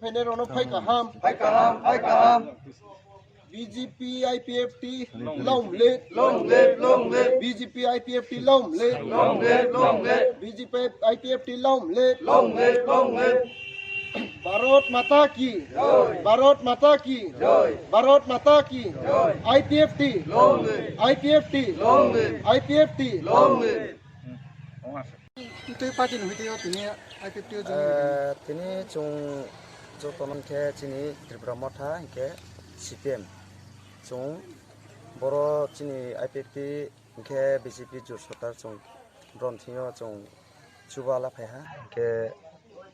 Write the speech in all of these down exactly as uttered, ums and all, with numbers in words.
Phainai rokno phai kaham. Phai kaham, phai kaham. B J P I P F T long live. Long live, long live. B J P I P F T long live. Long live, long live. B J P I P F T long live. Long live, long live. Bharat Mata ki. Jai. Bharat Mata ki. Jai. Bharat Mata ki. Jai. I P F T. Long live. I P F T. Long live. I P F T. Long live. Tei party ni hwitwi o tini I P F T o join rwdi. Eh, tini chwng joto no khe chini Tripura Motha hinkhe C P M. Chwng boro chini I P F T hinkhe B J P jur sorkar chwng bron thwngyo chwng chuba la phaiha. Hinkhe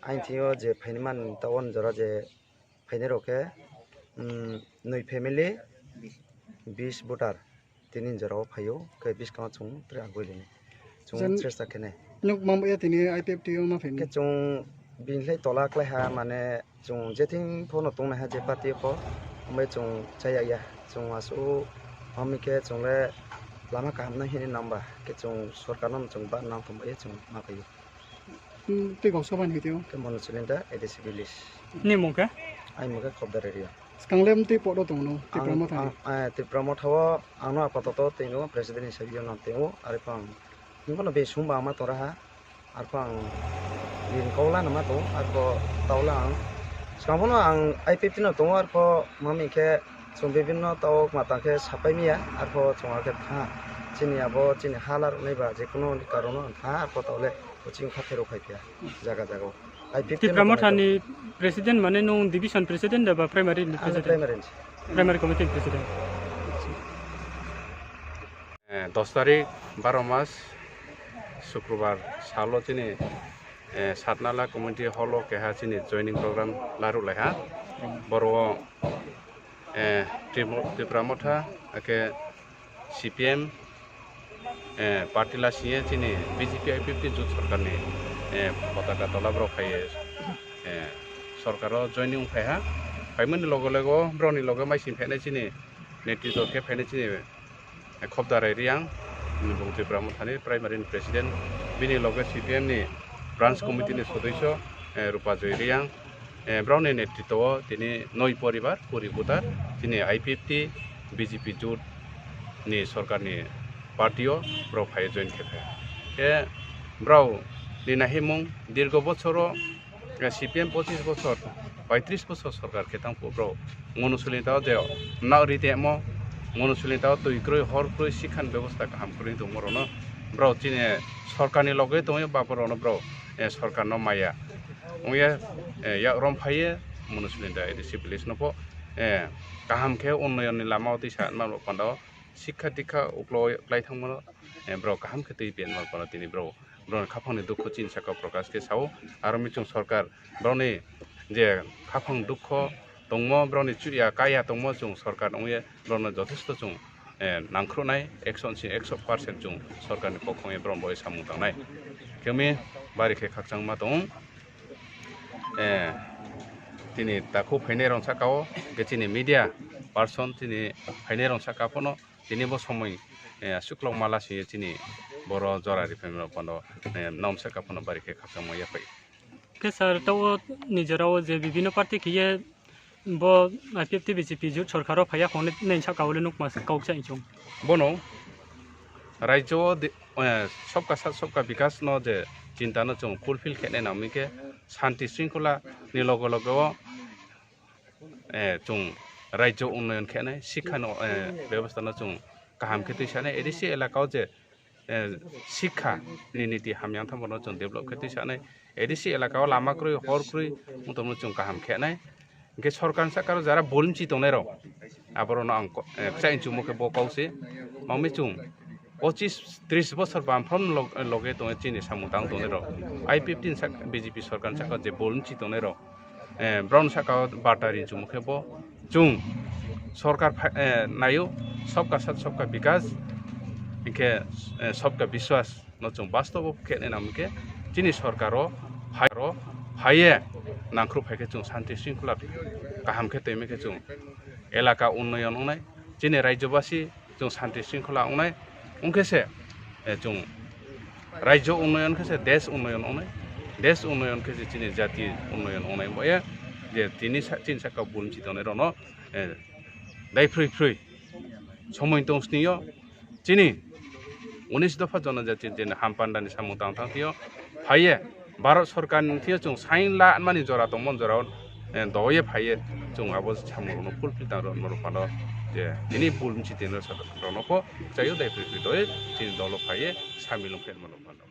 aini thwngyo je phaini man ta on jora je phainai rok khe, um, nwi family, bis voter tini jora o phaio, khe biskango chwng tre agoi lini. Chwng jen chesta khenai. Nuk mam ya tini I P F T o ma phaini. Khe chwng bini lai tola klai ha, mane chwng jething phono tongnai ha je party o pho, omo chwng chaya ya. Chwng asu, omo khe chwng le lama kaham nai hini namba, khe chwng sorkar no chwng ba nang thum ya chwng ma phaio. Hmm, tei kok soba ni hwitwi o? Khe Manu Sulinda, A D C village. Ni mung khe? Ai mung khe Khobdar area. Swkang le mtwi podo tong no, Tripura Ang, Motha ni. Ang, eh, Tripura Motha o ang no apatoto tei no president hisabe yo nang tei o, ari pang. Nung kono be sumba ama tora ha, ar pang yin kaula nama to, ar ko taula ang. Swkang bono ang I P F T no tongo, ar ko mami khe chwng bibinno tao mata khe sapai miya, ar ko chwng khe tha. Chini abo, chini halar nai ba, je kono karon no tha, ar ko taole. Coaching kha phero khai phiya jaga jaga o. Ai fifteen Tipra no Motha tongo. Ni president mane nung division president da ba primary ni Ang president? Primary ni. Primary committee ni president. Eh, dos tarik, baro mas, Sukrobar salo chini, eh, Satnala Community Hall o keha chini joining program laru laiha. Boro o eh, Tripura, Tripura Motha, ake C P M, eh, party la singye chini B J P I P F T jut sorkar ni, eh, potaka tola borok phaiye, eh, sorkar o joining wng phaiha. Phaimani logo logo borok ni logo mai sing phainai chini netritwo khe phainai chini, eh, Khobdarai Riang, bini bung Tripura Motha ni primary ni president, bini loge C P M ni branch committee ni sodosyo, eh, Rupa Joy Riang, eh, borokni netritwo o tini noi poribar, kuri kutar, chini I P F T, B J P jut ni sorkar ni party o borok phai join khe khe. Khe borok ni nahimung dirgo bochoro, eh, C P M pochis bochor, paitris bochor sorkar khe tang borok Mono Sulinda o je nak ri temo, Mono Sulinda o twi kroi, hor kroi, sikhan bebosta kaham kwrwi tongmo rokno borok chini sorkar ni loge tongwi ba borokno borok, eh, sorkar no maya. Wngya, eh, yak rom phaiye Mono Sulinda A D C village no pho, eh, kaham khe unnoyon ni lama o tisa ma panda o sikha dikha uklo klai thangmano, eh, borok kaham khe twi penma panda tini borok, borok ni khaphang ni dukhu chini saka prokash khe sao. Aro michung sorkar borok ni je khaphang dukho tongmo, borok ni chuya kaya tongmo, chwng sorkar wngye borok no jothesto chwng, eh, nangkhruknai, ekso ni ekso percent chwng sorkar ni kokhonge borok bai samung tangnai. Kemi bari khe khakchangma tong. Eh, tini takhuk phainai rok saka o, khe chini media person tini phainai rok saka phano tini bo somoi, eh, aswk kwbangma lasio chini boro jora riphaima rok phano, eh, nom saka phano bari khe khakchangma yaphai. Khe sir, tao nijera o je bibhinno party khiye bo I P F T B J P jut sorkar o phaiya hwnwi nini saka o le nukma kok cha inchung. Bono rajyo o de, eh, sabka sath sabka bikas no je chinta no chwng fulfill khe nai nang hwn khe shanti shringkhola ni loge loge o, eh, chwng rajyo unnoyon khe nai, sikha no, eh, bebosta no chwng kaham khe twi sanai, A D C elaka o je, eh, sikha ni niti hamya wngthang bono chwng develop khe twi sanai, A D C elaka o lama kwrwi, hor kwrwi, wngtongno chwng kaham khe nai. Hwnkhe sorkar ni saka o jara bolmchi tongnai rok, aborok no ang ko-, eh, kwchai hinchukmung khe bo kok se, mangmi chwng pochis tris bosor bam phano log-, loge tongwi chini samung tang tongnai rok, I P F T ni sak-, B J P sorkar ni saka o je bolmchi tongnai rok, eh, borok ni saka o batari hinchukmung khe bo chwng sorkar phai-, eh, naio, sabka sath sabka bikas, hinkhe, eh, sabka biswas no chwng bastobo khe nai nang hwn khe chini sorkar o phai, ro phaiye nangkhruk phai khe chwng shanti shringkhola kaham khe twi khe chwng elaka unnoyon wngnai, chini rajyobasi chwng shanti shringkhola wngnai, wngkhe se, eh, chwng rajyo unnoyon khe se desh unnoyon wngnai, desh unnoyon khe se chini jati unnoyon wngnai. Bo ye Je tini sa-, chini saka bul mchi tongnai rokno, eh, dai phrwi phrwi somoi tong sini yo chini unis dopha jonojati chini hampanda ni samung tang thang thio phaiye Bharat Sarkar ni thio chwng sain la mani jora tongmon jora o, eh, doye phaiye chwng abo samung rokno fulfill tang rokno rok phano je tini bul mchi tini rokno pho chayo dai phrwi phrwi doye chini dolo phaiye samilung khe rokno phano.